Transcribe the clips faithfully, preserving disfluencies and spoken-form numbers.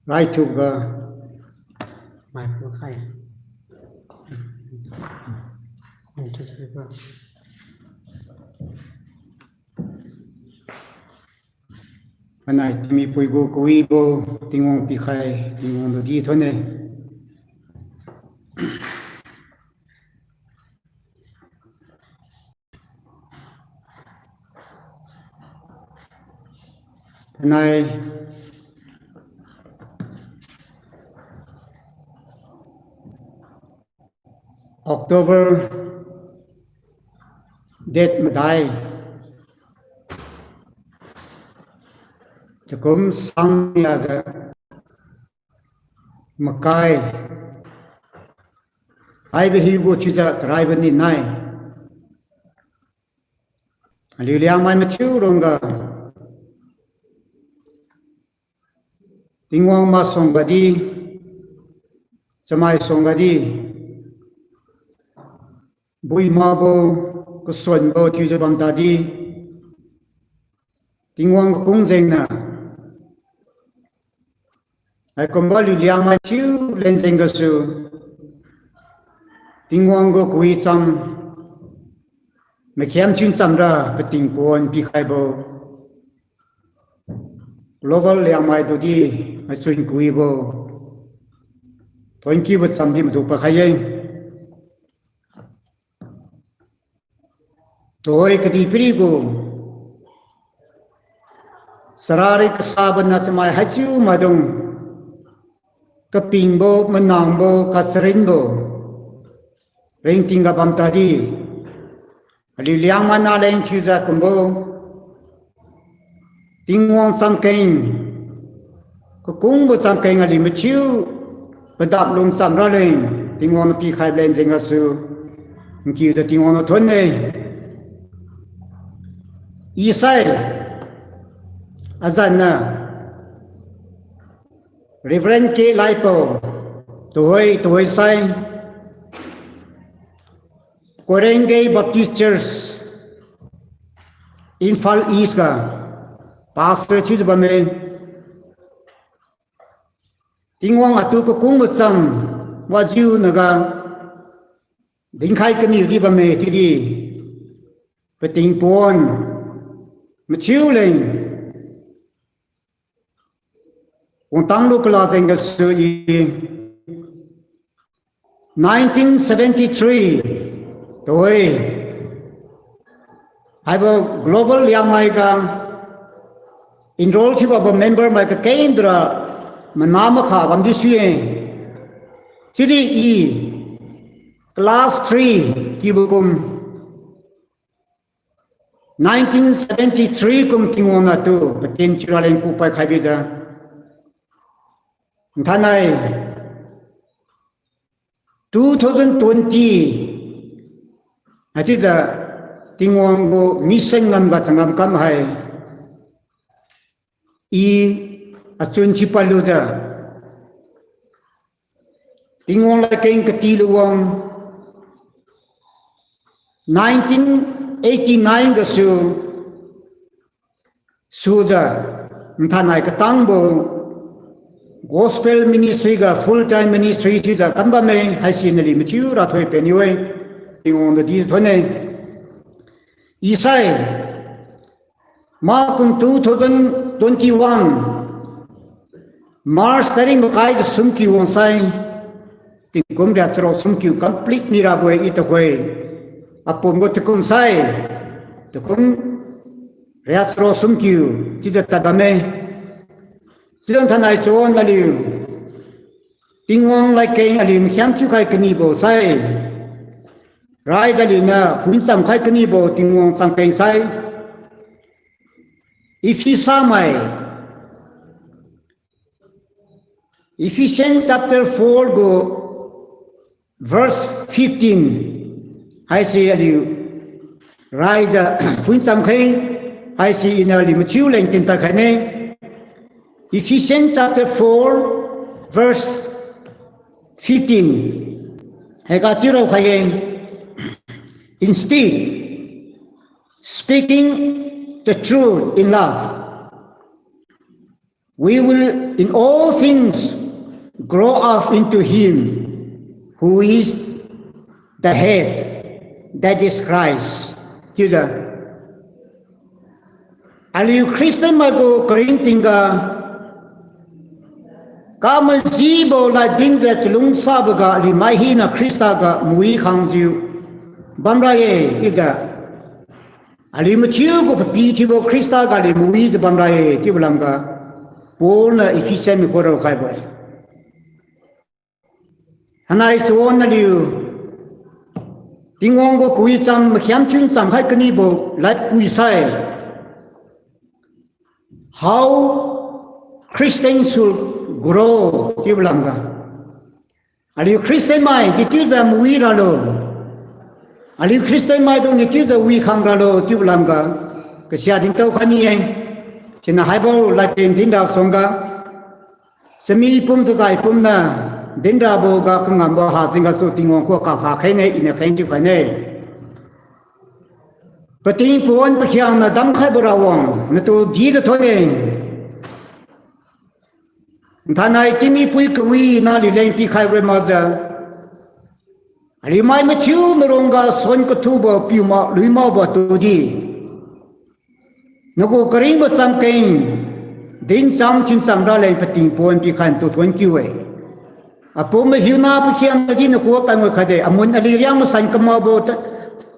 Raithuga. Mai pu khai. Anai timi puigu kawibo Tingwang pikhai, Tingwang tudi thonne. Thainai October date madai, takum sang niajiu makai haibo hiugu chiujiu karaibo ninai. Aliu Liangmai mathiu rongga Tingwang masuangga di, chamai suangga di, bui makbo, kasuanbo thiujiu bam tadi, Tingwang kakung jengniu, haikumbo aliu Liangmai thiu leng jeng gasu, Tingwang gu kawicham, makhiam thiu chamra pating pon pikhaibo Global Liangmai tudi machun kawibo thonkiubo cham di madu pakhai-e. Tuhoi kadihpiri gu charari kasabo na chamai haichiu maidung, kapingbo, manangbo, kacharinbo, ringtingga bam tadi, aliu Liangmai naleng thiujiu kumbo Tingwang chamkeng, kakungbo chamkeng aliu mathiu padap lungcham raleng, Tingwang niu pikhai leng jeng gasu, nkiujiu Tingwang niu thonne. Isai azanniu Reverend K Laipao, tuhoi, tuhoi sai, Koirengei Baptist Church, Imphal East ga pastor thiujiu bamme. Tingwang atu kakungbo cham wajiu naga dinkhai kamiu di bamme chiudi, pating pon mathiu leng wangtang lu kala jeng gasu i nineteen seventy-three, tuhoi, haibo Global Liangmai ga enroll thiubabo member mai kakeng dura mana makha bamdi sui-e. Chiudi i class three kibo kum nineteen seventy-three kum Tingwang niu atu paten thiuraleng kupai khaibijiu, nthainai two thousand twenty haichiujiu Tingwang gu mission ngamga changam kam hai i achun thiupadlujiu Tingwang ladkeng katilu wang nineteen eighty-nine gasu sujiu nthainai katangbo gospel ministry ga full time ministry thiujiu kam bamme. Haisi naliu mathiu rathoi peniu-e, Tingwang tudi thonne. Isai makum two thousand twenty-one March tarik makai gasum kiu wangsai, tingkum riacharuk sumkiu complete mirabo-e i tuhoi. Apum gu takum sai, takum riacharuk sumkiu chiujiu tad bamme. Chiujiu nthainai chun aliu Tingwang ladkeng aliu makhiam thiukhai kanibo sai, raida aliuniu phuicham khai kanibo Tingwang chamkeng sai, Ephesa mai, Ephesians chapter four gu verse fifteen haise aliu raijiu phuicham khai, haise iniu aliu mathiu leng tinpad khaine. Ephesians chapter four, verse fifteen. Haiga chiu raokhai-e. Instead, speaking the truth in love, we will in all things grow up into Him who is the head, that is Christ. Chiujiu aliu Christian mai gu karingting ga, kamajibo lad dinjiu chalungsabo ga aliu mai hina Khrista ga mawi khangjiu bamra-e chiujiu, aliu mathiu gu papi thiubo Khrista ga aliu mawijiu bamra-e chiubo lamga, Paul niu Ephesian mai khuga raokhaibo-e. Hanai chawon aliu Tingwang gu kawicham makhiam thiu chamkhai kanibo ladpui sai, How Christians should grow chiubo lamga, aliu Christian mai dechiujiu mawi ralo, aliu Christian maidung dechiujiu wikhang ralo chiubo lamga, kasia dintao khai ni-e. Siniu haibo ladkeng dinra suangga, chami pum tajai pumniu dinrabo ga kangambo hajeng gasu Tingwang khuga kakha kheng-e, iniu kheng thiukhaine. Pating pawan pakhiangna damkhaibo Rawang, natu di kathon-e. Nthainai tingmipui kawi naliu leng pikhai roi makjiu, aliu mai mathiu narongga suan kathubo piu mak lui makbo tudi, nagu karingbo chamkeng dincham thincham raleng pating pawan pikhai natu thuon kiu-e. Apum mahiuna pakhiangna di nakhuga kangoi khaide, amun aliu riang masan kamakbo ta-,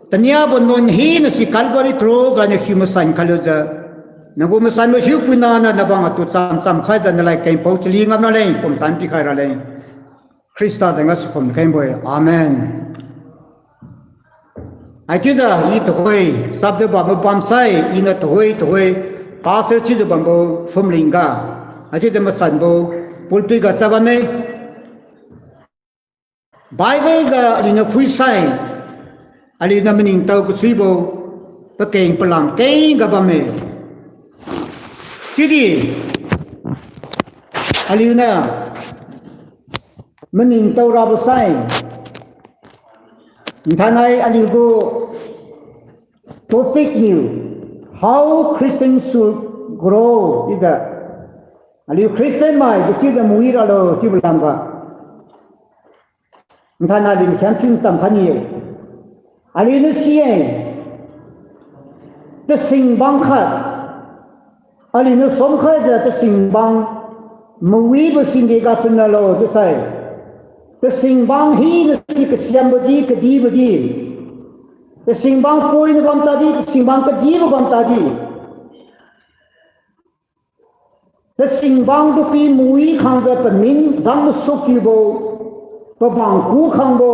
taniabo nuan hina si Calvary cross ga niu hiu masan khailujiu, nagu masanbo hiupuina niu nabang atu chamcham khaijiu nalad kengpao chali ngam raleng pumtan pikhai raleng, Khrista jeng gasu khum khengbo-e. Amen. Haichiujiu i tuhoi chapjiu bambo bamsai, iniu tuhoi tuhoi pastor thiujiu bambo phumlingga, haichiujiu masanbo pulpit ga chap bamme. Bible ga aliuniu phuisai, aliuniu maningtao kasuibo pakeng palam kengga bamme. Chiudi aliuniu maningtao rabo sai, nthainai aliugu topic niu, How Christians should grow chiujiu, aliu Christian mai dechiujiu mawi ralo chiubo lamga, nthainai aliu makhiam thiu chamkhai ni-e. Aliuniu si-e, tasingbang khat, aliuniu somkhaijiu tasingbang mawibo singdi gasuniu lo chiusai, tasingbang hina si kasiambo di, kadibo di, tasingbang poiniu bam tadi, tasingbang kadibo bam tadi, tasingbang tu pi mawi khangjiu pamin jang masuk kiubo, pabang ku khangbo,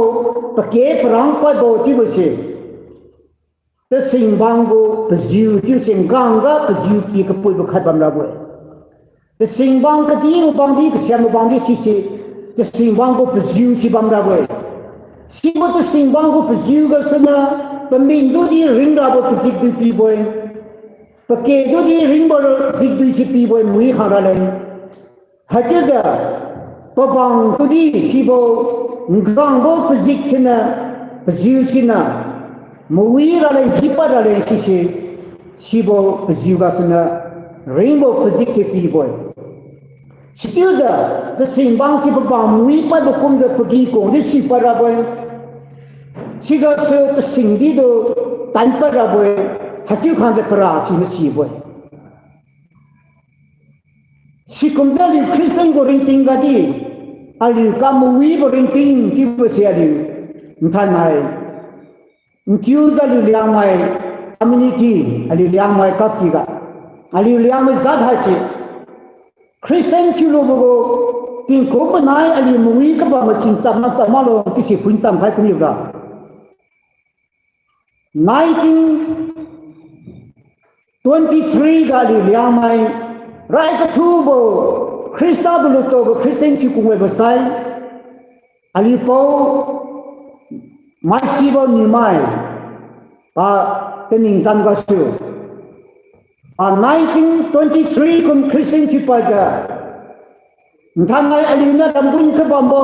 pake parang padbo chiubo se, tasingbang gu pajiu chiu singgang ga pajiu ki kapuibo khat bamrabo-e. Tasingbang kadibo bangdi, kasiambo bangdi sise, tasingbang gu pajiu si bamrabo-e. Sibo tasingbang gu pajiu gasuniu, pamin tudi ringrabo pajikdui pibo-e. Pake tudi ringbo jikdui si pibo-e, mawi khang raleng. Haichiujiu, pabang tudi sibo, nggangbo pajik siniu, pajiu siniu, mawi raleng, dipad raleng sise, sibo pajiu gasuniu, ringbo pajik si pibo-e. Sichiujiu, tasingbang si pabang mawi padbo kumjiu pagi kungdi sipad rabo-e. Sigasu tasingdi tu tanpad rabo-e, haichiu khangjiu para si masibo-e. Sikumjiu aliu Christian gu ringting gadi, aliu kamawibo ringting chiubo se aliu, nthainai, nkiujiu aliu Liangmai community, aliu Liangmai kaki ga, aliu Liangmai jat haise, Christian thiulubo gu, tingkum panai aliu mawi kabam maching cham ma cham maklo chiusi phuin chamkhai kaniura. Nineteen twenty-three ga aliu Liangmai, rai kathubo, Khrista gu lutao gu Christian thiu kungwebo sai, aliu pao, maisibo niumai, pa, taning zam gasu, Ah, nineteen twenty-three kum Christian thiupadjiu, nthainai aliuniu ramgun kabambo,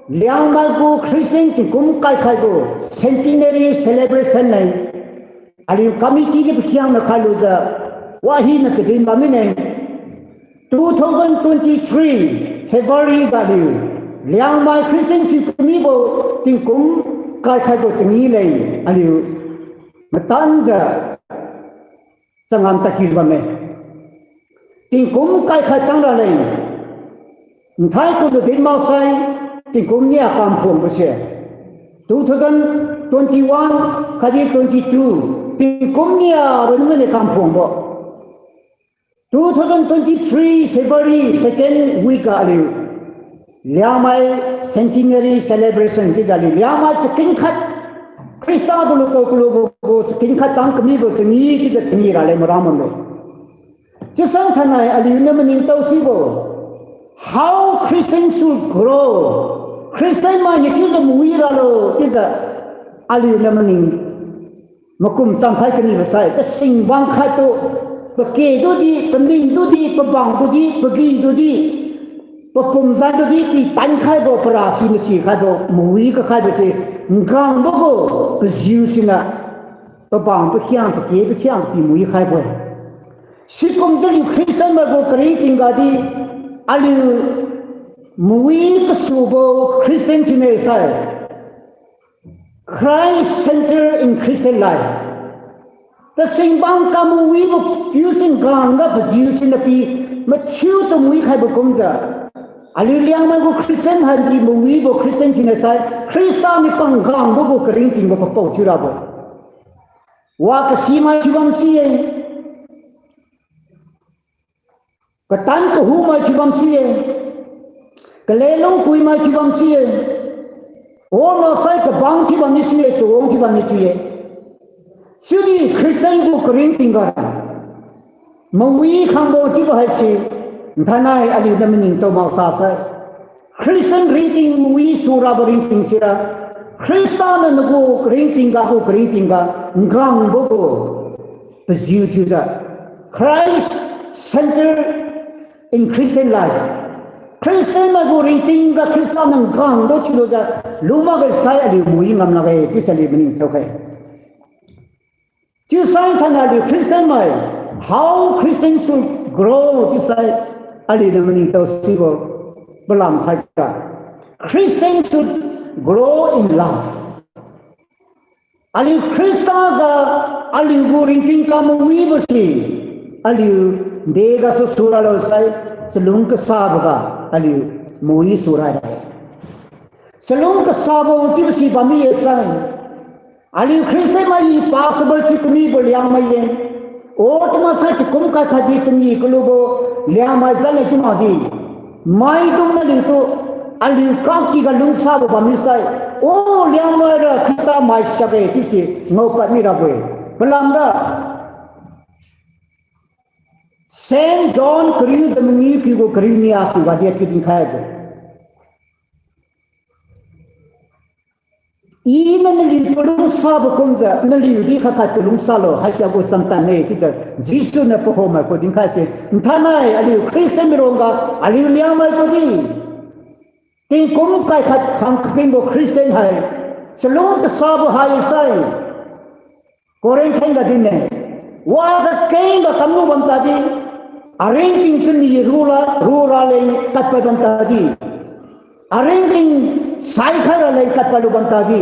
Liangmai gu Christian tingkum kaikhaibo centenary celebration leng aliu committee di pakhiangna khailujiu, wahina kadin bam mine. Two thousand twenty-three February ga aliu Liangmai Christian thiu kamibo tingkum kaikhaibo changi leng aliu matanjiu changam tadkiu bamme. Tingkum kaikhai tang raleng, nthai kumlu din maksai, tingkum nia kamphuangbo se, two thousand twenty-one khatdi twenty-two, tingkum nia ronna mane kamphuangbo. Two thousand twenty-three February second week ga aliu Liangmai centenary celebration chiujiu aliu Liangmai chakin khat, Khrista tu luto kalubo gu chakin khat tang kamibo changi chiujiu changi raleng maram bamlo. Chiusai thainai aliuniu maningtao sibo, how Christians should grow, Christian mainiu chiujiu mawi ralo chiujiu aliuniu maning makum chamkhai kanibo sai, kasing bang khat tu, pake tudi, paming tudi, pabang tudi, pagi tudi, papum zan tudi, pitan khaibo, parasi masi khaibo, mawi kakhaibo se, nggangbo gu pajiu siniu, pabang pakhiang, pake pakhiang, pi mawi khaibo-e. Sikumjiu aliu Christian mai gu karingting gadi, aliu mawi kasubo Christian sine sai, Christ center in Christian life. Kasing bang kamawibo piu singgang ga pajiu siniu pi mathiu tu mawi khaibo kumjiu, aliu Liangmai gu Christian hai pi mawibo Christian sine sai, Khrista niu kanggangbo gu karingtingbo papao thiurabo-e. Wa kasimai thiubam si-e. Katan kahumai thiubam si-e. Kalen lungkuimai thiubam si-e. Or maksai kabang thiubam ni si-e, chawang thiubam ni si-e. Chiudi Christian gu karingting ga mawi khangbo chiubo haise, nthainai aliuniu maningtao maksasai, Christian ringting mawi surabo ringting sira, Khrista niu nagu karingting ga, gu karingting ga nggangbo gu pajiu thiujiu, Christ center in Christian life. Christian mai gu ringting ga Khrista niu nggangbo thiulujiu, lu makge sai aliu mawi ngam lakge chiusai aliu maningtao khe. Chiusai thainai aliu Christian mai, how Christians should grow chiusai aliuniu maningtao sibo palam khatga, Christians should grow in love. Aliu Khrista ga aliu gu ringting kamawibo se, aliu degasu suralo sai, chalung kasabo ga aliu mawi surai ra-e. Chalung kasabo chiubo si bammi-e sai, aliu Christian mai pasabo chiu kamibo Liangmai ye. Or tu maksai chikum kai khatdi chani kalubo Liangmai zan le chiu makdi, maidung naliutu aliu kakky ga lungsabo bammi sai, O Liangmai ra Khrista mai siakge chiusi ngaopad mirabo-e. Palamra Saint John kariu jiu mangiu kiu gu kariu nia kiu gadi chiu dinkhaibo, Iniu naliutu lungsabo kumjiu naliudi khat khattu lungsalo haisibo chamtan-e chiujiu Jesu niu pahomai khui dinkhaise, nthainai aliu Christian mirongga aliu Liangmai tudi tingkum kai khat khang kapingbo Christian hai, chalung kasabo hai sai, Corinthian ga dinne, wa kakeng ga kamlu bam tadi, aringting chunmi rura, rura leng kadpad bam tadi, aringting saikhai raleng kadpadlu bam tadi,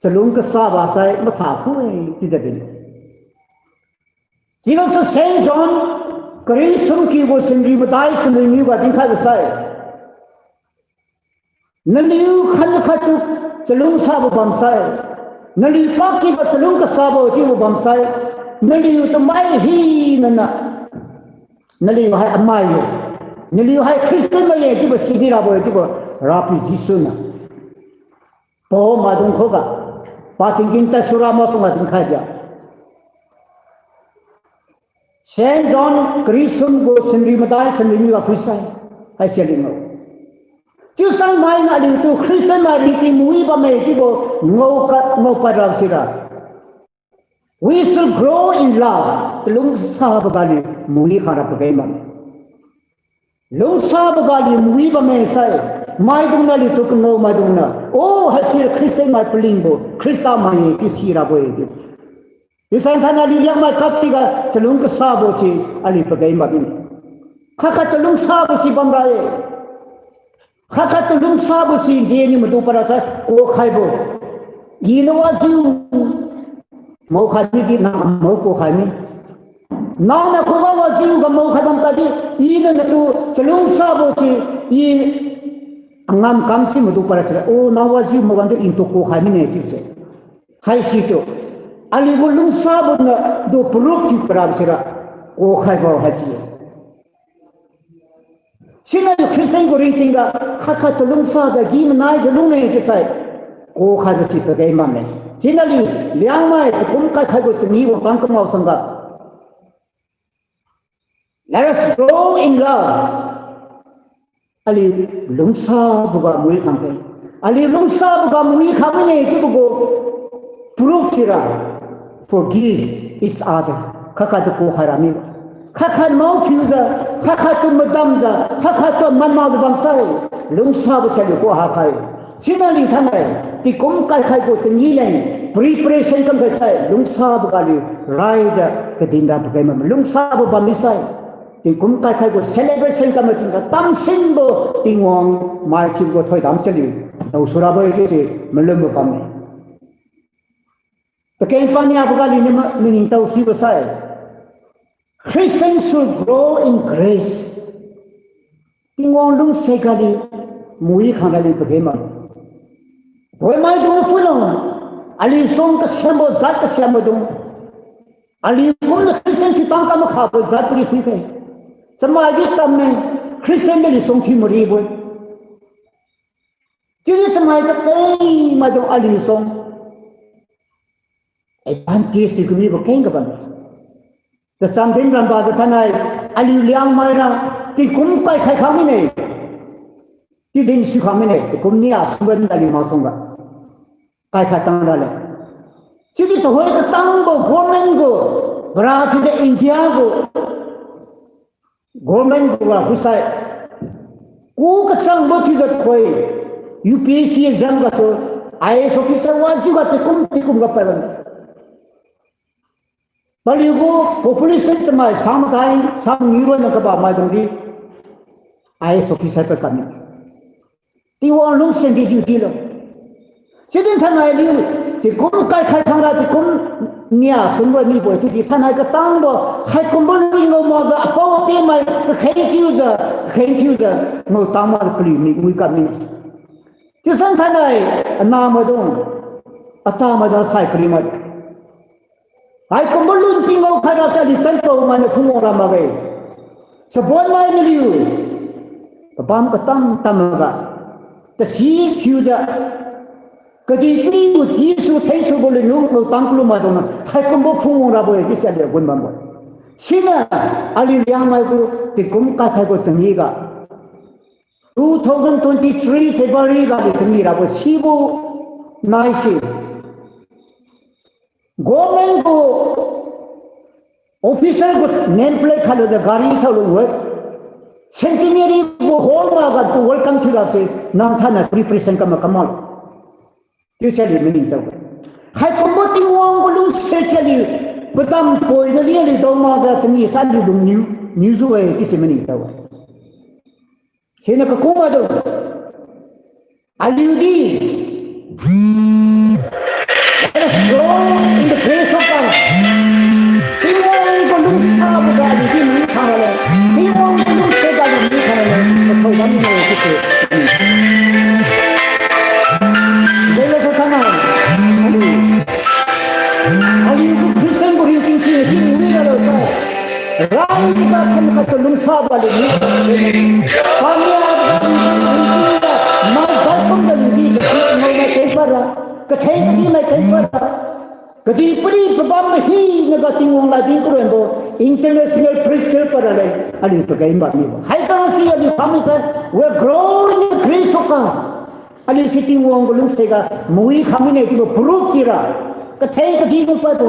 chalung kasabo sai matha khu-e chiujiu din. Sigasu Saint John kariu sumkiu gu sinri madai sinri niu ga dinkhaibo sai, naliu khat khattu chalung sabo bamsai, naliu kakky ga chalung kasabo chiubo bamsai, naliutu mai hinaniu, naliu hai amai ye, naliu hai Christian mai ye chiubo sibirabo-e chiubo Rapiu Jesu niu pahomai dung khuga, patingkin tadsura masuangga dinkhai bia. Saint John kariu sum gu sinri madai sinri niu ga phuisai, haise linglo. Chiusai mainiu aliutu Christian mai ringting mawi bamme chiubo ngao ka, ngaopad ra sira, We shall grow in love. Chalungsabo ga aliu mawi khang ra pageng bam. Lungsabo ga aliu mawi bamme sai, maidung niu aliutu kangao maidung niu, oh, haisi Christian mai palingbo, Khrista mai-e chiu sirabo-e chiu. Chiusai thainai aliu Liangmai kap tiga chalung kasabo se aliu pageng bam mine. Khat khat tu lungsabo se bamra-e. Khat khat tu lungsabo se deniu madu para sai kukhaibo. Iniu wajiu maokhai midi nang mao kukhai mi. Nangniu khuga wajiu ga maokhai bam tadi, iniu natu chalungsabo se, i angam kam si madu para sira, oh, nang wajiu mao bamdi ntu kukhai mine chiuse. Haisitu aliu gu lungsabo niu du proof thiu karabo sira kukhaibo haisi-e. Siniu aliu Christian gu ringtingga khat khat tu lungsajiu agi-manaijiu lungne chiusai kukhaibo si pageng bamme. Siniu aliu Liangmai takum kaikhaibo changee wangpang kamao sangga, let us grow in love. Aliu lungsaboga mawi khang khe. Aliu lungsaboga mawi khang mine chiubo gu proof sira, forgive each other. Khat khat tu kukhai ra mi. Khat khat mao phiujiu, khat khat tu madamjiu, khat khat tu manmakjiu bamsai, lungsabo sai aliu kuha khai. Siniu aliu thainai tingkum kaikhaibo changee leng preparation kamkhai sai lungsaboga aliu raijiu kadin ra pageng bam, lungsabo bam misai, tingkum kaikhaibo celebration kamkhai tingga tamsinbo Tingwang mai thiubo thoidam se aliu tao surabo-e chiuse malumbo bamme. Pakeng paniaboga aliuniu ma- maningtao suibo sai, Christians should grow in grace. Tingwang lungsiga aliu mawi khang ra aliu pageng bam. Thoimaidung phuilo, aliu suang kasiambo jat kasiamaidung, aliu kumjiu Christian thiutang kam makhabo jat padi phuikhai. Chamai di tamme, Christian di aliu suang thiu maribo-e. Chiudi chamai kateng maidung aliu suang advantage thiu kamibo kengga bamme. Tacham din rambajiu thainai aliu Liangmaira tingkum kaikhai khang mine. Chiu din sui khang mine, tingkum nia sumra aliu masuangga kaikhai tang rale. Chiudi tuhoi katangbo government gu, para thiude India gu government gu ra phuisai, ku kachangbo thiujiu tuhoi U P S C exam gasu I A S officer wajiuga tingkum tingkumga pailan. Paliugu population chamai sang madai sang mangiu ronna kabamaidungdi I A S officer pa kami. Tingwang lungsian di jiu dilo. Sidin thainai aliu tingkum kaikhai khangra tingkum nia sunroi mibo-e, chiudi thainai katangbo haikumbo lui ngao makjiu apao-apiu mai kakheng thiujiu, kakheng thiujiu ngao tang makjiu paliu mi wi kam mine. Chiusai thainai anahmaidung, atamaidung sai kari mai haikumbo lun pi ngao khaira sa aliu tanpao mainiu phungwang ra makge. Chabon mai naliu kabam katam tamga, tasi phiujiu, kadihpiri gu tisu thaisubo luniu ngao tang kalu maidungniu haikumbo phungwang rabo-e chiusi aliu gun bambo. Siniu aliu Liangmai gu tingkum kaikhaibo changiga, two thousand twenty-three February ga aliu changi rabo sibo naise. Government gu officer gu name plate khalujiu gari thaolu-e. Centenary gu hall maga tu welcome thiurase, nang thainai preparation kam ma kam ma. Chiusi aliu maningtao-e. Haikumbo Tingwang gu lungse si aliu padam poina li aliu dao makjiu changi sa aliu lungniu, niujiu-e chiusi maningtao-e. Hina kakum madu, aliudi, let us grow in the grace of God. Tingwang gu lungsaboga aliudi mawi khangrale. Tingwang gu lungsaga aliu mawi khangrale. Kathoi bammi chiusi. Jengga thainai aliu, aliu gu Christian gu ringting si di wi ralo sa, raiga khan khat tu lungsabo aliu mi. Paniaga ringting ga, maksai kumjiu aliudi kachimai mai keng padra, katheng kadimai keng padra, kadihpiri pabam mahinaga Tingwang lad din karonbo international preacher padrale, aliu pageng bam mibo. Haiga si aliu kham misai, we are growing in the grace of God. Aliu si Tingwang gu lungsiga mawi khang mine chiubo proof sira, katheng kadi gu patu.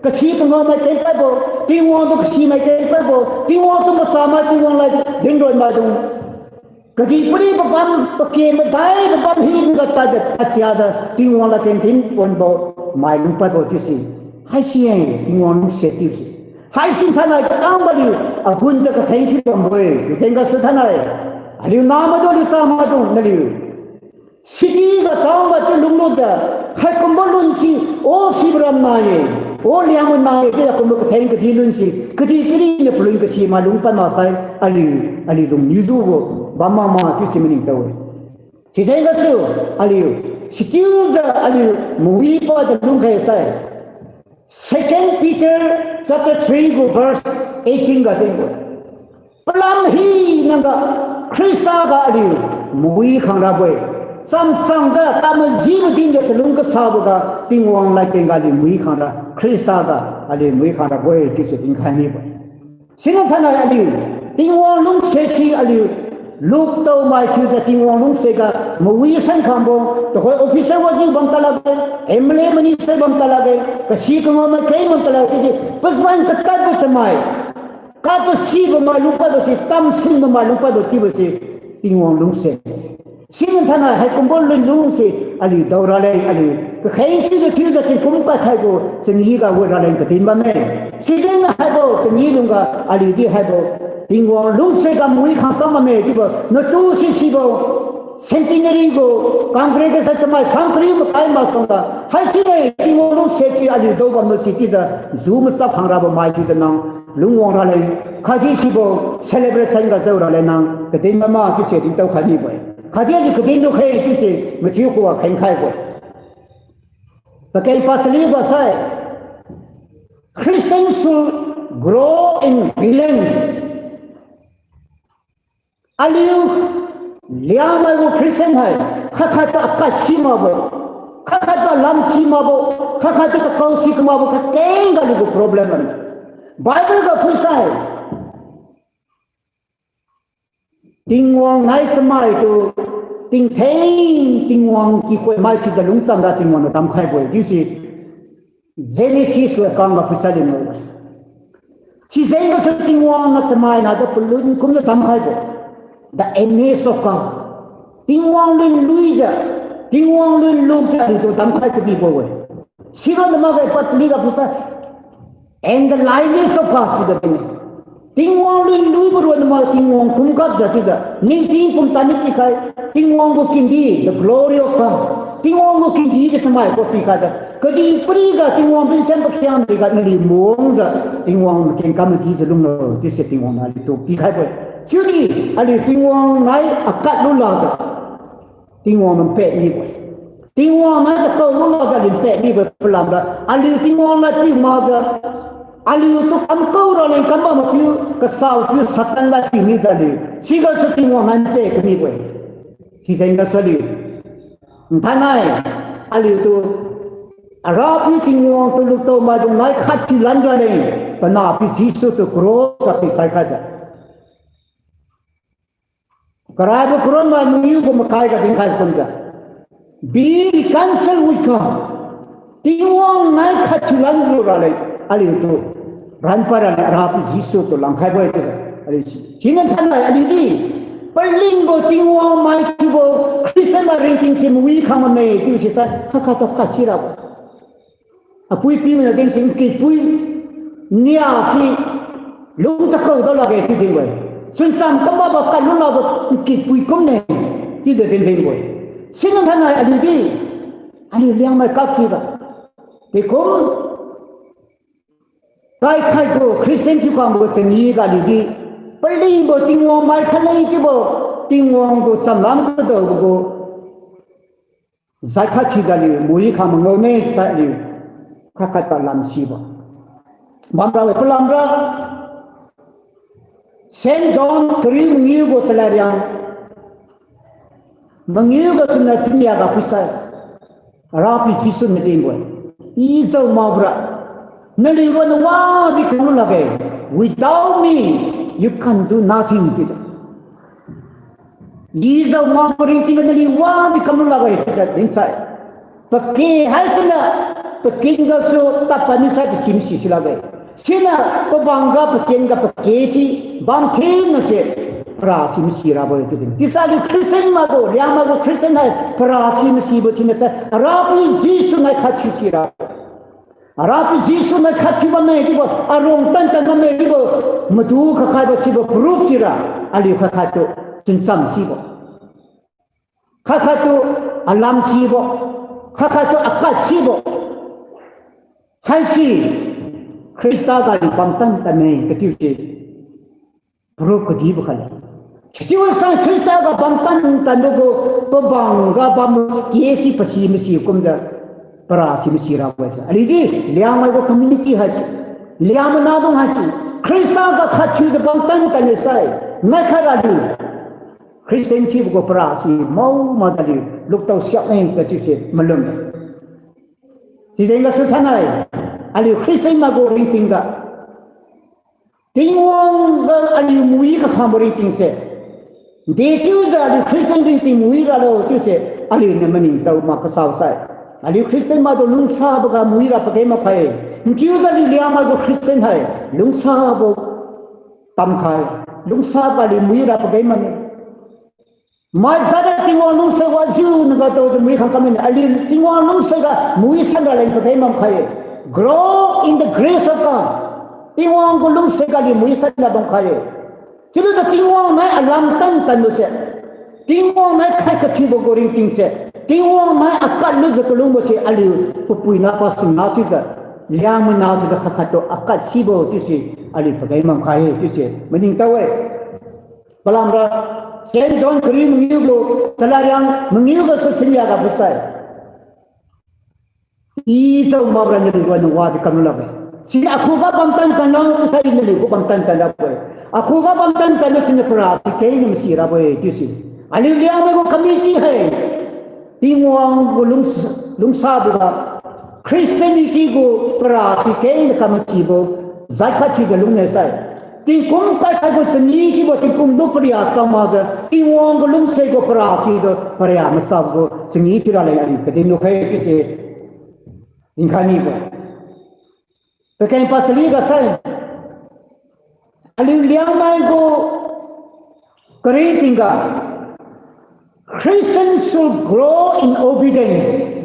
Kasi kangao mai kengpaibo, Tingwang tu kasi mai kengpaibo, Tingwang tu machamai, Tingwang lad dinron maidung. Kadihpiri pabam, pake madai pabam hinaga tadjiu, tadjiu da Tingwang lad tendin ponbo mai lungpaibo chiusi. Haisi-e, Tingwang lungsiat chiusi. Haisi thainai katang baliu, ahunjiu katheng thiubambo-e, jeng gasu thainai. Aliu nahmaidung, aliu tamaidung, naliu city ga town ga chiu lunglujiu, haikumbo lunsi, o sibo ram nai-e, o Liangmai nai-e, chiujiu kumbo katheng kadi lunsi, kadihpiri niu palun kasi mai lungpad maksai, aliu, aliu lungniujiu gu, bam makma chiusi maningtao-e. Sijeng gasu, aliu, sichiujiu aliu, mawi pajiu lungkhai sai. Second Peter chapter three gu verse eighteen ga dinbo. Palam hinaga Khrista ga aliu mawi khang rabo-e. Chamchangjiu kamajibo dinjiu chalung kasabo ga Tingwang ladkeng ga aliu mawi khang ra Khrista ga aliu mawi khang rabo-e chiusi dinkhai mibo-e. Siniu thainai aliu Tingwang lungsiat si aliu luktaomai thiujiu Tingwang lungsiat ga mawi san khangbo, tuhoi officer wajiu bam talakge, M L A minister bam talakge, kasi kangao mai keng bam talakge, chiudi pazan katadbo chamai, katasibo mai lungpadbo si, tamsinbo mai lungpadbo chiubo si, Tingwang lungsiat. Siniu thainai haikumbo lunlung si, aliu dao raleng aliu kakheng thiujiu thiujiu tingkum kai khaibo, changi ga wi raleng kadin bamme. Sijengniu haibo changi lungga aliudi haibo Tingwang lungsiat ga mawi khang kam bamme chiubo natu sisibo centenary gu congregation chamai sang kariu makai masuangga haisine Tingwang lungsiat si aliu dao bambo si chiujiu zu machap khang rabo mai chiujiu nang lungwang raleng khatdi sibo celebration ga jao raleng nang kadin makma chiuse dintao khai mibo-e. Khatdi aliu kadin lukhe chiuse mathiu khuga khengkhaibo-e. Pakeng pachaliu ga sai, Christians should grow in relents. Aliu Liangmai gu Christian hai, khat-khat tu akad si makbo, khat-khat tu lam si makbo, khat-khat tu takao si kamakbo kakeng ga aliu gu problem bam. Bible ga phuisai Tingwang nai chamai tu, tingtheng Tingwang kikhoi mai thiujiu lungcham ra Tingwang niu damkhaibo-e chiuse Genesis ga kangga phuisai lin-e. Sijeng gasu Tingwang niu chamai nai tu palun kumjiu damkhaibo, the image of God. Tingwang lun luijiu, Tingwang lun lukjiu aliu tu damkhai kabibo-e. Sironna makge pachali ga phuisai, and the likeness of God chiujiu dinne. Tingwang lun luibo ronna ma Tingwang kumgapjiu chiujiu ningting pumtan ni pikhai, Tingwang gu kindi, the glory of God. Tingwang gu kindi jiu chamai gu pikhaijiu kadihpiri ga Tingwang pinsem pakhiangbori ga naliu mungjiu Tingwang makeng kam madijiu lunglo chiuse Tingwang nai aliu tu pikhaibo-e. Chiudi aliu Tingwang nai akad lulajiu Tingwang niu pad mibo-e. Tingwang nai takao lulajiu aliu pad mibo-e palamra aliu Tingwang lad piu makjiu, aliu tu kamkao raleng kambam mapiu, kasabo piu Satan lad piu mijiu aliu sigasu Tingwang nai pad kamibo-e. Sijeng gasu aliu nthainai aliu tu Arapiu Tingwang tu lutao maidung nai khat thiu lan raleng, panahpiu Jesu tu cross ga pi sai khaijiu karaibo karon mai mangiu gu makai ga dinkhai kumjiu, be reconciled with God. Tingwang nai khat thiu lan lu raleng aliu tu ranpai raleng Arapiu Jesu tu langkhaibo-e chiujiu aliu si. Siniu thainai aliudi palingbo Tingwang mai thiubo Christian mai ringting si mawi khang bamme chiu sisai khat-khat tu kasi rabo. Apui-apiu mainiu din si nkitpui nia si lung takao dao lakge chiu dinbo-e. Chuncham kamakbo khat lulabo nkitpui kumne chiujiu din dinbo-e. Siniu thainai aliudi, aliu Liangmai kakiga, dekum kaikhaibo Christian thiukhangbo changi ga aliudi palingbo Tingwang mai khatleng chiubo, Tingwang gu chamlam kadaobo gu jai khat thiujiu aliu mawi khang mangaone sai aliu khat-khat ga lam sibo bamra-e palamra Saint John kariu mangiu gu chalad riang mangiu ga chuna chania ga phuisai, Arapiu Jesu niu dinbo-e, I jao makbora naliu ronna wadi kamlu lakge. Without me, you can do nothing chiujiu. I jao makbo ringting ga naliu wadi kamlu lakge chiujiu dinsai. Pake haisiniu paken gasu tadpad misai pasi masi silakge. Siniu pabang ga paken ga pake si bam thinase para si masi rabo-e chiu din. Chiusai aliu Christian maibo, Liangmai gu Christian hai para si masibo thiuna sai Arapiu Jesu nai khat thiu sira. Arapiu Jesu nai khat thiu bamme chiubo, arong tantan bamme chiubo, madu khakhaibo sibo proof sira, aliu khat khat tu chuncham sibo, khat khat tu alam sibo, khat khat tu akad sibo. Haisi Khrista ga aliu bam tantanme kachiu se proof kadibo khatle. Sichiusai Khrista ga bam tantanbo gu, pabang ga bam ke si pasi masi kumjiu para si masi rabo-e se. Aliudi Liangmai gu community haise, Liangmai nahdung haise, Khrista ga khat thiujiu bam tantanle sai, nai khat ra aliu Christian thiubo gu para si mao makjiu aliu luktao siakne kachiu se malum. Sijeng gasu thainai aliu Christian maigu ringting ga Tingwang ga aliu mui kakhangbo ringting se, dechiujiu aliu Christian ringting mui ralo chiuse aliuniu maningtao mak kasao sai, aliu Christian maitu lungsabo ga mui ra pageng mak khai-e. Nkiujiu aliu Liangmai gu Christian hai lungsabo tamkhai, lungsabo ga aliu mui ra pageng makne. Maijara Tingwang lungsa wajiu naga taojiu mui khang kam mine, aliu Tingwang lungsa ga mui san raleng pageng bam khai-e. Grow in the grace of God. Tingwang gu lungsa ga aliu mui san ra bam khai-e. Chiulujiu Tingwang nai alam tan tanlu se, Tingwang nai khai kathiubo gu ringting se, Tingwang nai akad lujiu kalungbo se aliu papui na pasingna chiujiu, Liangmai na chiujiu khat khat tu akad sibo chiuse aliu pageng bam khai-e chiuse maningtao-e. Palamra Saint John kariu mangiu gu, chalariang mangiu gasu chania ga phasai, I jao makra naliu gu nang wadi kamlu lakge. Siniu akhuga bamtan tanlo chiusai naliu gu bamtan tan rabo-e. Akhuga bamtan tanlo siniu para si kengna masi rabo-e chiusi, aliu Liangmai gu community hai Tingwang gu lung, lungsaboga Christianity gu para si kengna kamasibo jat khat thiujiu lungne sai, tingkum kaikhaibo changi chiubo tingkum du paria cham makjiu Tingwang gu lungse gu para situ paria machabo gu changi thiu raleng aliu kadin lukhai chiuse dinkhai mibo-e. Pakeng pachali ga sai, aliu Liangmai gu kariu tingga, Christians should grow in obedience.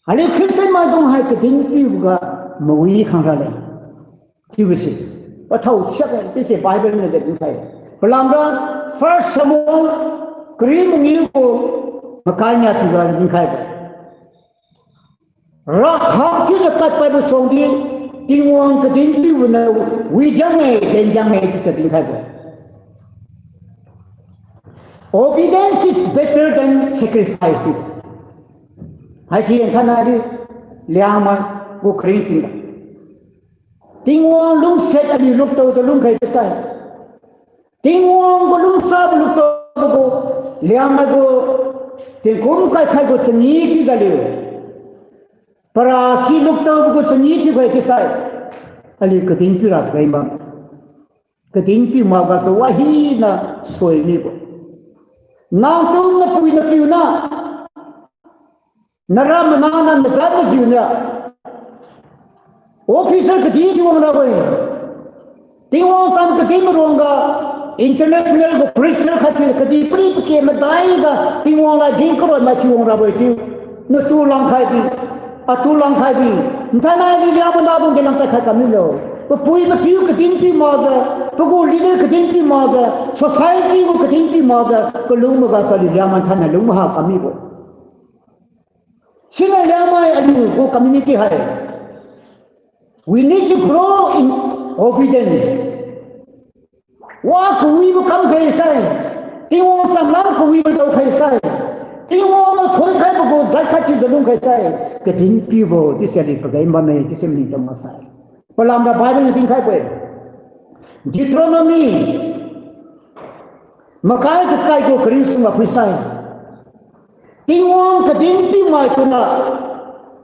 Aliu Christian maidung hai kadin piuga mawi khang raleng chiubo se pathao siak-e chiuse Bible niu dinkhai. Palamra First Samuel kariu mangiu gu makai nia thiuga dinkhaibo-e. Rakhak thiujiu tadpadbo suangdi Tingwang kadin piubo niu widiang-e, dendiang-e chiujiu dinkhaibo-e. Obedience is better than sacrifice. Haisi yen thainai di Liangmai gu kariu tingga Tingwang lungsiat aliu luktaojiu lungkhai chiusai, Tingwang gu lungsabo luktaobo gu, Liangmai gu tingkum kaikhaibo changi chiujiu aliu para si luktaobo gu changi thiukhai chiusai, aliu kadin piura pageng bam, kadin piu makgasu wahina sui mibo. Nangtu napui napiu na, nara mana na, najat majiu niu officer kadih thiu wang rabo-e. Tingwang cham kadih maruangga international gu preacher khat thiu kadihpiri pake madaiga Tingwang lad din karoi mai thiu wang rabo-e chiu. Natu langkhai bi, atu langkhai bi, nthainai aliu Liangmai nahdung di langkhai khai kam milo. Papui papiu kadin piu makjiu, pagu leader kadin piu makjiu, society gu kadin piu makjiu kalung magasu aliu Liangmai thainai lung maha kam mibo. Siniu Liangmai aliu gu community hai, we need to grow in obedience. Wa kawibo kamkhai sai, Tingwang chamlam kawibo daokhai sai, Tingwang niu thoikhaibo gu jat khat thiujiu lungkhai sai, kadin piubo chiuse aliu pageng bamme chiuse maningtao maksai, palamra Bible niu dinkhaibo-e. Deuteronomy makai tachai gu kariu sungga phuisai, Tingwang kadin piu mai tuna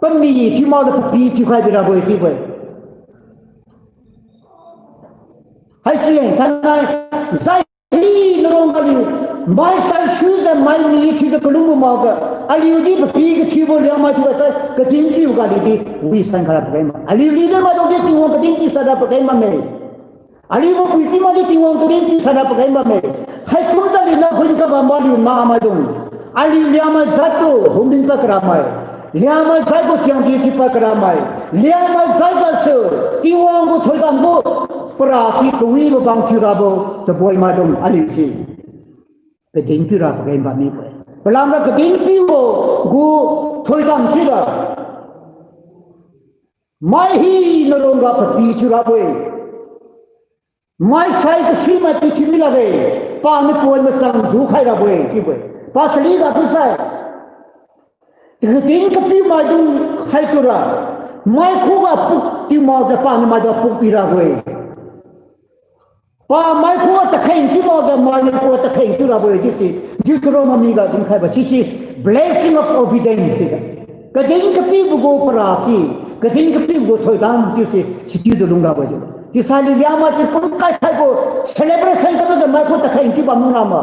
pami thiu makjiu papi thiukhai birabo-e chiubo-e. Haisi thainai zai hi narong aliu Mai saisuijiu, mai mi thiujiu kalungbo makjiu, aliu di papi kathiubo Liangmai thiuga sai kadin piu ga aliu di wisan khaira pageng ma. Aliu leader maidung di Tingwang kadin piu saira pageng bamme. Aliu papuipiu maidi Tingwang kadin piu saira pageng bamme. Haikumjiu aliu na hun kabam aliu namaidung, aliu Liangmai jat tu humdin pad karamai, Liangmai jat gu tiangdi thiupad karamai, Liangmai jat gasu Tingwang gu thoidam gu para si kawibo bang thiurabo chaboimaidung aliu si kadin piura pageng bammi-e. Palamra kadin piubo gu thoidam sira mai hina rongga papi thiurabo-e. Mai sai kasuimai pi thiumi lakge, paniu poi machang jukhai rabo-e chiubo-e. Pachali ga thiusai, kadin kapiu maidung khaitura, mai khuga puk thiu makjiu paniu maidung puk pirabo-e. Pa mai khuga takheng thiu makjiu mainiu khuga takheng thiurabo-e chiusi Deuteronomy ga dinkhaibo sise blessing of obedience chiujiu. Kadin kapiubo gu para si, kadin kapiubo gu thoidam chiusi sichiujiu lungrabo-e chiu. Chiusai aliu Liangmai tingkum kaikhaibo celebration kalujiu mai khu takheng thiu bam nungrama.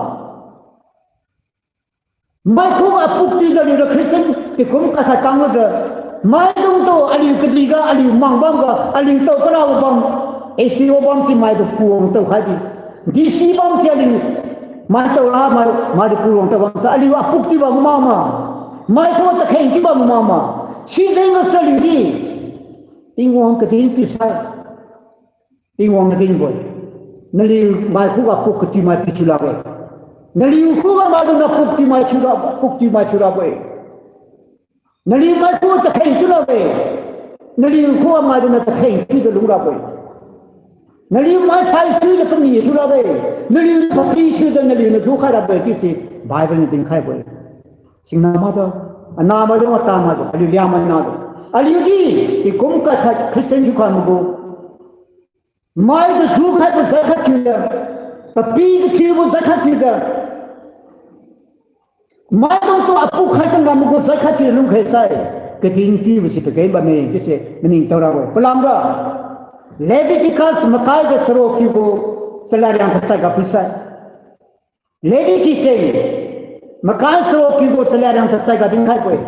Mai khuga puk thiujiu aliura Christian tingkum kaikhai tanglujiu, maidungtu aliu kadihga, aliu mangbamga, aliu tao karabo bam, S D O bam si maitu kuwang tao khaibi, D C bam si aliu mai tao ra mai, maitu kuwang tao bam sa aliu apuk thiu bam mama. Mai khuga takheng thiu bam mama. Sijeng gasu aliu di Tingwang kadin piu sai, Tingwang kadinbo-e. Naliu mai khuga puk kathiumai pi thiu lakge. Naliu khuga maidungniu puk thiumai thiura, puk thiumai thiurabo-e. Naliu mai khuga takheng thiu lakge. Naliu khuga maidungniu takheng thiujiu lungrabo-e. Naliu mai saisuijiu pami thiu lakge. Naliu papi thiujiu naliuniu jukhai rabo-e chiusi Bible niu dinkhaibo-e. Singna maitu, anah maitu, ata maitu, aliu Liangmai natu, aliu di tingkum kaikhai Christian thiukhai magu, maitu jukhaibo jat khat thiujiu, papi kathiubo jat khat thiujiu, maidungtu apuk khai kangambo gu jat khat thiujiu lungkhai sai, kadin pibo si pageng bamme chiuse maningtao rabo-e. Palamra Leviticus makai ga charuk kiu gu chalad riang tachat ga phuisai, Levi kicheng makai charuk kiu gu chalad riang tachat ga dinkhaibo-e.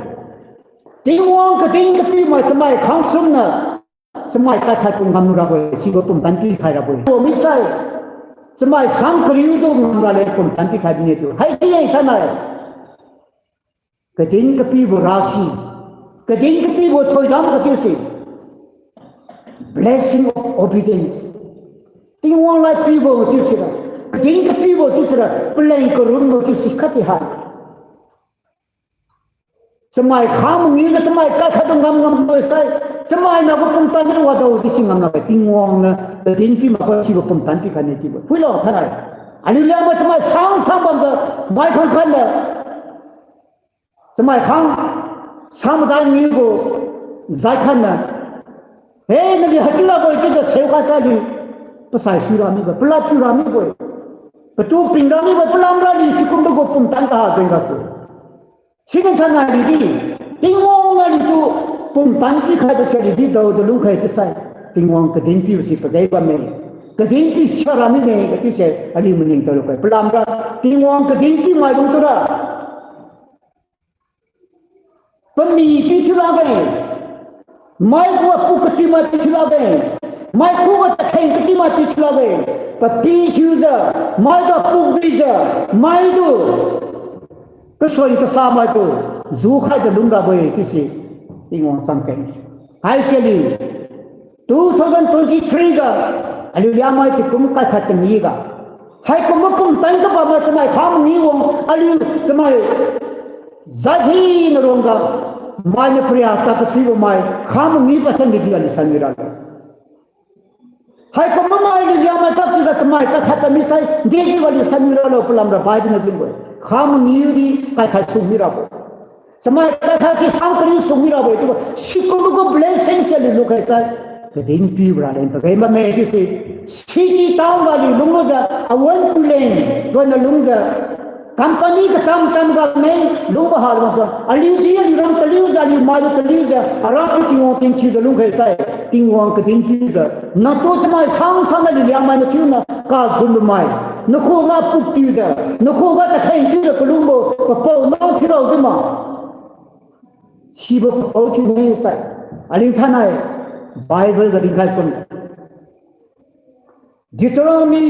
Tingwang kadin kapiumai chamai khang sumniu chamai kaikhaitu ngamlu rabo-e, sibo pumtan pikhai rabo-e. Bo misai, chamai sang kariutu ngamra leng pumtan pikhai bine chiu. Haisi-e thainai, kadin kapibo rasi, kadin kapibo thoidam kathiu si blessing of obedience. Tingwang lad pibo chiu sira, kadin kapibo chiu sira paleng karunbo chiu si khatdi hai. Chamai khang mangiujiu chamai kaikhaitu ngam ngambo sai, chamai nagu pumtan niu wadaodi si ngam lakge, Tingwang niu kadin pi makbo sibo pumtan pikhai ne chiubo. Phuilo thainai, aliu Liangmai chamai sang sang bamjiu, mai khang khatniu chamai khang sang madai ngiubo jat khatniu, he, naliu haichiu rabo-e chiujiu seu kasai aliu pasai sui ramibo, palad piu ramibo-e, patu ping ramibo, palamra aliu sikumbo gu pumtan kaha jeng gasu. Siniu thainai aliu di, Tingwang niu aliutu pumtan pikhaibo si aliu di daojiu lungkhai chiusai, Tingwang kadin pibo si pageng bamme, kadin pi sia ra mine kachiuse aliu maningtao lukhai. Palamra Tingwang kadin piu maidung tura pami pi thiu lakge, mai khuga puk kathiumai pi thiu lakge, mai khuga takheng kathiumai pi thiu lakge, papi thiujiu, maitu puk bijiu, maitu kason kasamaitu jukhaijiu lungrabo-e chiusi Tingwang cham keng-e. Haisi aliu two thousand twenty-three ga, aliu Liangmai tingkum kaikhat changee ga, haikumbo pumtan kabammai chamai khang mangiu wang aliu chamai jat hina rongga, mainiu pariak sa kasuibo mai khang mangiu pasan dejiu aliu sanwi ralo. Haikumbo mai aliu Liangmai tadkiuga chamai kaikhat bam misai dejiu aliu sanwi ralo, palamra Bible niu dinbo-e. Khang mangiu di kaikhat sumi rabo, chamai kaikhat si sang kariu sumi rabo-e chiubo, sikumbo gu blessing si aliu lukhai sai, kadin pibo raleng pageng bamme chiusi, city town ga aliu lunglujiu, awan puleng ronna lungjiu, company katam-tam ga meng lungbo ha lungjiu, aliu di aliu ram taliujiu, aliu maitu taliujiu, Arapiu Tingwang tingthiujiu lungkhai sai, Tingwang kadin pijiu, natu chamai sang sang aliu Liangmai mathiuniu kagunbo mai Nakhuga puk tiujiu, nakhuga takheng tiujiu kalungbo papao nang thiurao di ma. Sibo papao thiu ne sai. Aliu thainai Bible ga dinkhai kum. Deuteronomy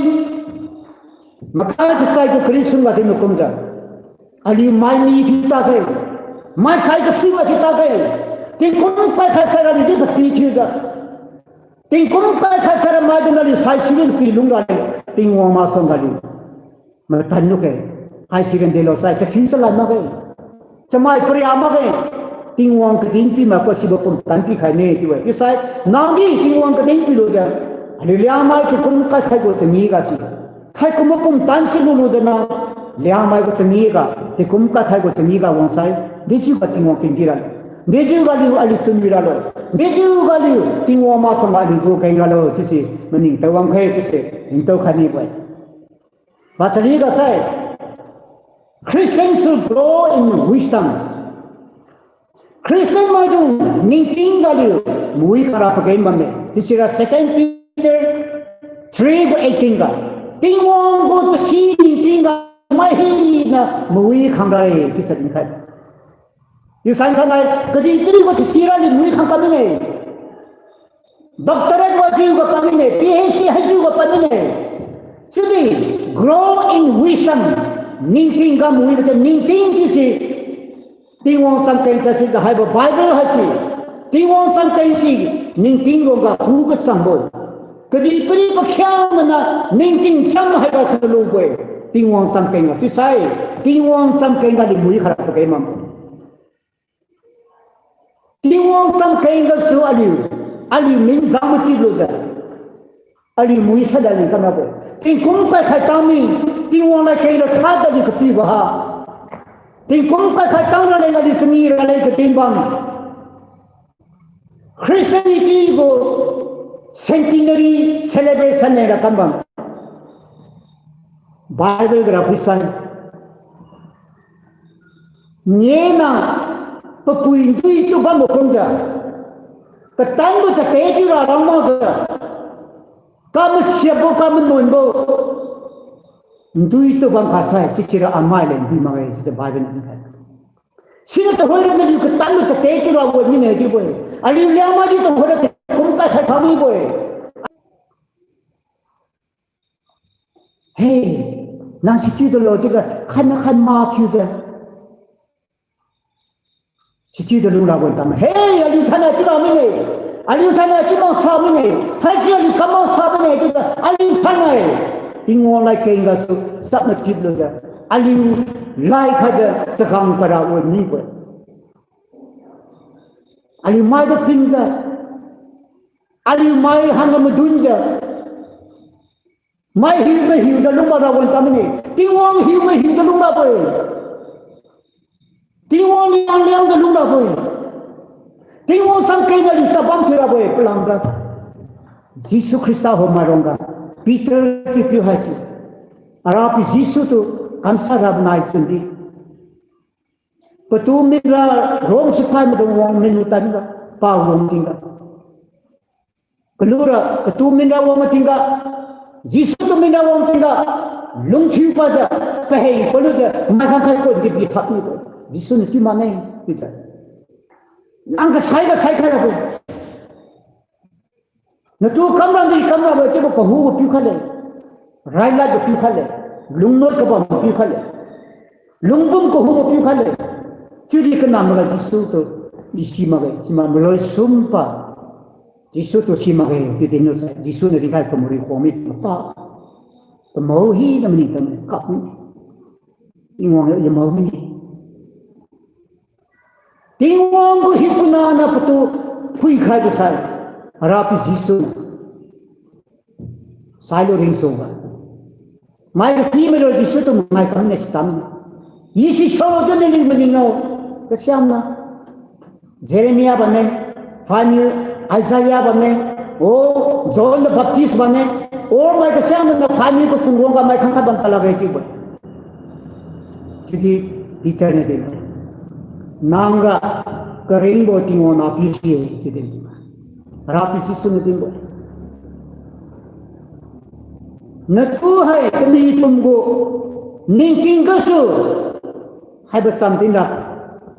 makai chachai gu kariu sumga dinbo kumjiu, aliu mai mi thiu takge, mai sai kasui ma thiu takge, tingkum kaikhai saira aliu di papi thiujiu, tingkum kaikhai saira maidung aliu sai sui pi lung raleng, Tingwang masuangga aliu matan lukhe. Haisi ran delo sai chakhiu chalad makge, chamai paria makge. Tingwang kadin pi mai kasibo pumtan pikhai ne chiu-e. Chiusai nangdi Tingwang kadin pilujiu, aliu Liangmai tingkum kaikhai gu changi ga si, khaikumbo pumtan si lulujiu nang Liangmai gu changi ga, tingkum kaikhai gu changi ga wangsai, dejiu ga Tingwang kengdi ralo, dejiu ga aliu aliu chunwi ralo, dejiu ga aliu Tingwang masuangga aliu ju keng ralo chiusi maningtao wangkhe chiuse ningtao khai mibo-e. Pachali ga sai, Christians should grow in wisdom. Christian maidung ningting ga aliu mawi khara pageng bamme. Chiusira Second Peter three gu eighteen ga, Tingwang gu tasi ningting ga mai hina mawi khang ra-e chiujiu dinkhai. Chiusai thainai kadihpiri gu tasi ra aliu mawi khang kam mine. Doctorate wajiu ga pad mine, P H D haijiu ga pad mine. Chiudi grow in wisdom. Ningting ga mawibo ti ningting chiusi Tingwang chamkeng sa sijiu haibo Bible haise, Tingwang chamkeng si ningting wangga hu kachangbo, kadihpiri pakhiangna ningting cham haiga sulubo-e. Tingwang chamkeng ga chiusai, Tingwang chamkeng ga aliu mawi khara pageng makbo. Tingwang chamkeng gasu aliu, aliu min zang matiplujiu, aliu mawi sada leng kamrabo-e. Tingkum kaikhai tangmi, Tingwang ladkeng ra khat aliu kapibo ha, tingkum kaikhai tang raleng aliu changi raleng katingbam Christianity gu centenary celebration nai ra kambam. Bible ga ra phuisai, ngena papui ndui tu bambo kumjiu, katanbo tate chiura rang makjiu, kamasiapbo kamanuanbo ndui tu bam khasai, sichiura amai leng ndui makge chiujiu Bible niu dinkhai. Siniu tuhoira naliu katanbo tate chiura wan mine chiubo-e. Aliu Liangmai di tuhoira tingkum kaikhai kha mibo-e. He, nang sichiu tulo chiujiu khatna khat ma thiujiu, sichiujiu lungrabo tam-e. He, aliu thainai chiura mine, aliu thainai chiu maksa mine, haisi aliu kam maksa mine chiujiu aliu thainai Tingwang ladkeng gasu chap matiplujiu, aliu lai khaijiu chagang para wan mibo-e. Aliu maitu pingjiu, aliu mai hangga madunjiu, mai hiu mahiujiu lungba ra wan tam mine. Tingwang hiu mahiujiu lungrabo-e. Tingwang Liang Liangjiu lungrabo-e. Tingwang chamkeng aliu chabam thiurabo-e palamra. Jesu Khrista ho mairongga Peter chiupiu haise, Arapiu Jesu tu kamshat rabo nai chundi, patu minra Rome siphai maidung wang minu tadra, pa wang tingga, kalura patu minra wang tingga, Jesu tu minra wang tingga, lungthiu pajiu, paheng palujiu mai khangkhai ko di bi khak mibo-e. Jesu niu chiu mane chiujiu, nang kasai ga saikhai rabo-e. Natu kamra di kamrabo chiubo kahubo piu khatle, railad ga piu khatle, lungnot kabam piu khatle, lungpum kahubo piu khatle. Chiudi kanamboga Jesu tu i si makge, si mak maloi sumpa Jesu tu si makge chiudi nusai Jesu niu dinkhai pamari khuang mi mapa, pamao hina maningtao kap mi, Tingwang yamao mine. Tingwang gu hiupuina niu patu phuikhaibo sai, Arapiu Jesu niu sailu ringsuga, mai kaki mailo Jesu tu mai kam ne sitam. Yisi solo tu niu ning maning lo, kasiamna Jeremiah bamme, phaimiu Isaiah bamme, o John the Baptist bamme, o mai kasiamna phaimiu kakungwangga mai khangkhat bam talakge chiubo-e. Chiudi Peter niu dinbo, nangra karingbo Tingwang nahpiu si-e chiu dinbo, Rapiu Jesu niu dinbo. Natu hai kami pum gu ningting gasu haibo chamtingga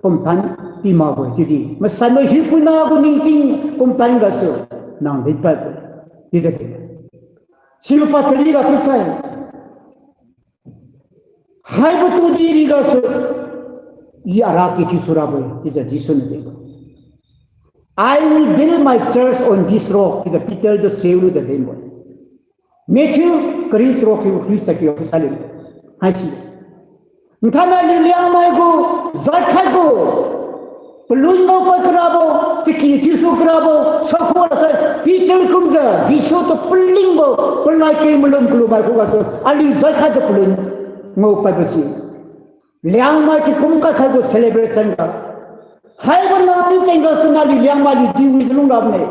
pumtan pi makbo-e chiudi, masanbo hiupuina gu ningting pumtan gasu nang dinpadbo-e chiujiu dinne. Sibo pachari ga chiusai, haibo tudi rigasu I ara ki thiusu rabo-e chiujiu Jesu niu dinbo-e. I will build my church on this rock chiujiu Peter tu seulu jiu dinbo-e. Matthew kari charuk kiu kariu sa kiu sai liu haisi. Nthainai aliu Liangmai gu zaikhat gu palun ngaopad karabo, chaki thiusu karabo, sakhu lasai Peter kumjiu Jesu tu palingbo, palai keng malum kalumai khugasu aliu zaikhat tu palun ngaopadbo si. Liangmai tingkum kakhai gu celebration ga, haibo napeng gasu naliu Liangmai aliu diwijiu lungrabo-e.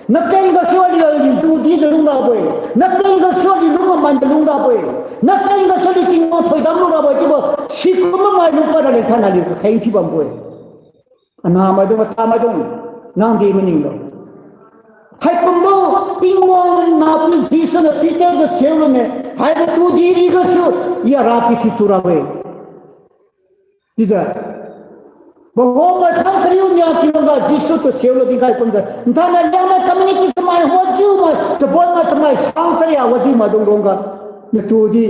Napeng gasu aliu aliu judijiu lungrabo-e. Napeng gasu aliu lung mamanjiu lungrabo-e. Napeng gasu aliu Tingwang thoidam lungrabo-e chiubo sikum mai lungpad raleng thainai aliu kakheng thiubambo-e. Anahmaidung, atamaidung, nangdi maninglo. Haikumbo Tingwang nahpiu Jesu niu Peter tu seulune, haibo tudi rigasu I ara ki thiusu rabo-e chiujiu, paho mai thang kariu nia kiuga Jesu tu seulu dinkhai kumjiu, nthainai Liangmai community chamai wajiumai, chabonmai chamai sang charia wajiumaidung rongga, natudi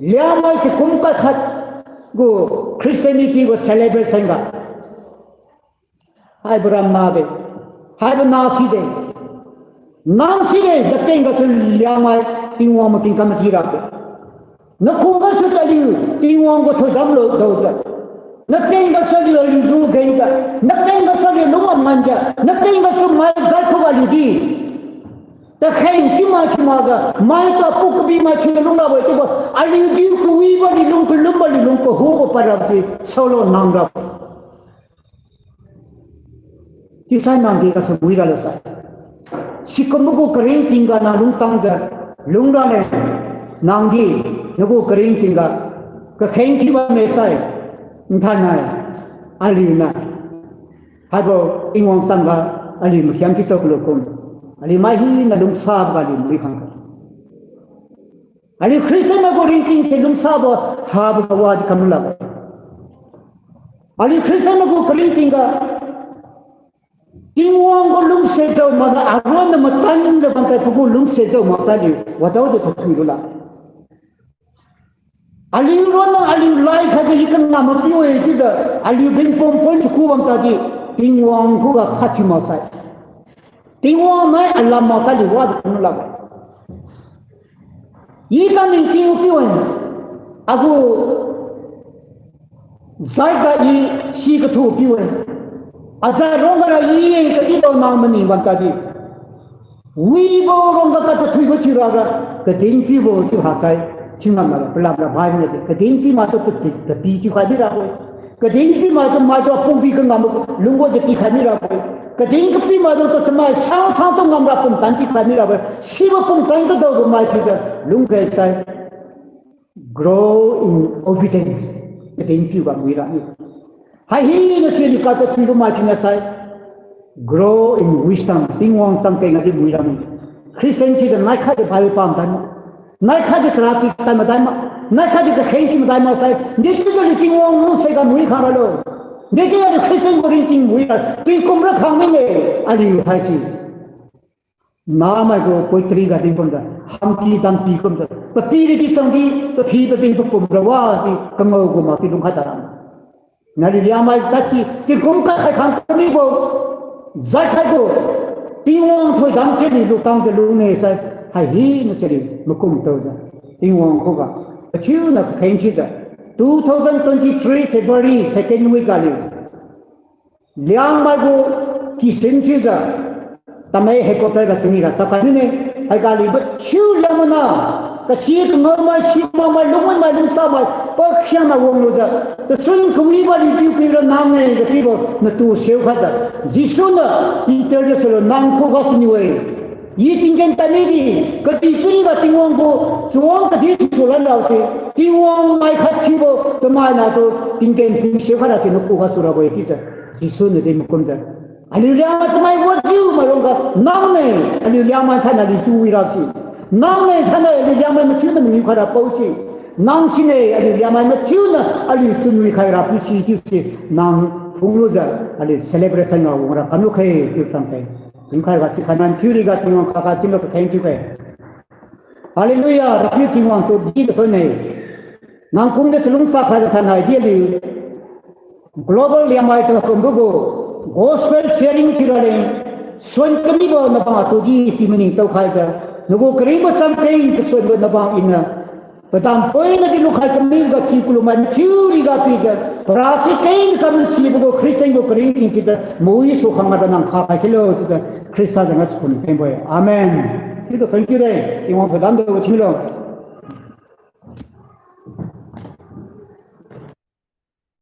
Liangmai tingkum kakhai gu Christianity gu celebration ga, haibo ram nade, haibo na side, nang side, napeng gasu Liangmai Tingwang mating kam mati rabo-e. Nakhu gasu taliu Tingwang gu thoidam lo daojiu, napeng gasu aliu aliu ju genjiu, napeng gasu aliu lung mamanjiu, napeng gasu mai zai khuga aliu di takheng thiumai thiumakjiu, mai tu apu kabi mai thiujiu lungrabo-e chiubo, aliu diu kawibo aliu lung, kalumbo aliu lung, kahubo padrabse saolo nang rabo-e. Chiusai nangdi gasu wi ralo sai, sikumbo gu karingtingga nang lungtangjiu lungrane, nangdi nagu karingtingga kakheng thiubamme sai, nthainai aliuniu haibo Tingwang chamga aliu makhiam thiutu kalu kum, aliu mai hina lungsaboga aliu wi khangkha. Aliu Christian mai gu ringtingse lungsabo habo ga wadi kamlu lakge. Aliu Christian mai gu karingtingga Tingwang gu lungse jao makga aronna matanjiu bamkhai pagu lungse jao maksai aliu wadaodi tathui lu lakge. Aliu ronna aliu lai khatdi i kangam mapiu-e chiujiu aliu bingpom pon chaku bam tadi, Tingwang khuga khat thiu maksai, Tingwang nai alam maksai aliu wadi kamlu lakge. I kaningting piu-e, agu zaiga i si kathu piu-e, azai rongga ra i kadidao nang maning bam tadi, wibo rongga katathuibo thiura ra, kadin pibo chiu hasai, thiu ngam mara, palamra bai mine de, kadin pi maitu papi, papi thiukhai mirabo-e. Kadin pi maitu maitu apubi kangambo lungbo de pikhai mirabo-e. Kadin kapi maitu tu chamai sang sangtu ngamra pumtan pikhai mirabo-e. Sibo pumtan kadaobo mai thiujiu lungkhai sai, grow in obedience. Kadin piuga muira mi. Hai hina sidi katathuibo mai thiuna sai, grow in wisdom. Tingwang chamkeng nadi muira mi. Christian thiujiu naikhatdi Bible pamdai ma, naikhatdi karaki tai madai ma, naikhatdi kakheng thiu madai maksai, dechiujiu aliu Tingwang lungse ga mui khang ralo. Dechiujiu aliu Christian gu ringting mui ra, tingkum ra khang mine, aliu haise. Namai gu poetry ga dinkumjiu, Humpty Dumpty kumjiu, papi ridi changdi, paphi paping papum ra wadi, kangao gu makdi lungkhai tara. Naliu Liangmai jatsi, tingkum kakhai khang kamibo, zaikhaibo, Tingwang thoidam sidi lutangjiu lungne sai, hai hina sidi makum taojiu, Tingwang khuga, kathiuna kakheng thiujiu, two thousand twenty-three February second week ga aliu Liangmai gu kisin thiujiu, Tamei headquarter ga changee ra chakhai mine, haiga aliu bathiu Liangmai na, kasi kangaomai, simakmai, lungwinmai, lungsamai pakhiangna wanglujiu, tachun kawibo aliu diu pira nangne katibo natu seukhaijiu, Jesu niu Peter di sulo nang khuga siniu-e. I tinggen tadmidi, kadihpiriga Tingwang gu chawang kadi thiusu lanrase, Tingwang mai khat thiubo chamai natu tinggen pi seukhai rase nakhuga surabo-e chiujiu, Jesu niu din makumjiu, aliu Liangmai chamai wajiu mairongga nangne, aliu Liangmai thainai aliu juwi rase. Nang ne thainai aliu Liangmai mathiuniu mangiu khai ra pao si. Nang sine aliu Liangmai mathiuniu aliu chunwi khai ra pao si chiusi nang phunglujiu aliu celebration ga wangra kamlu khe chiu chang khe. Tingkhai ga chiukhai nang thiu riga Tingwang kha ga chiulo kakheng chiu khe. Hallelujah, Rapiu Tingwang tu di katone. Nang kumjiu chalungsa khaijiu thainai di aliu Global Liangmai tu kumbo gu gospel sharing thiuraleng, suan kamibo nabang atu di pi maningtao khaijiu, nagu karingbo chamkeng kasuanbo nabang iniu padam poina di lukhai kamiga chi kulumai mathiu riga pijiu, parasi keng kam sibo gu Christian gu karing tingchiujiu mawi su khangga nang kha khai khilo chiujiu Khrista jengga sukhun kengbo-e. Amen. Chiujiu thank you de, Tingwang padam dao thilo.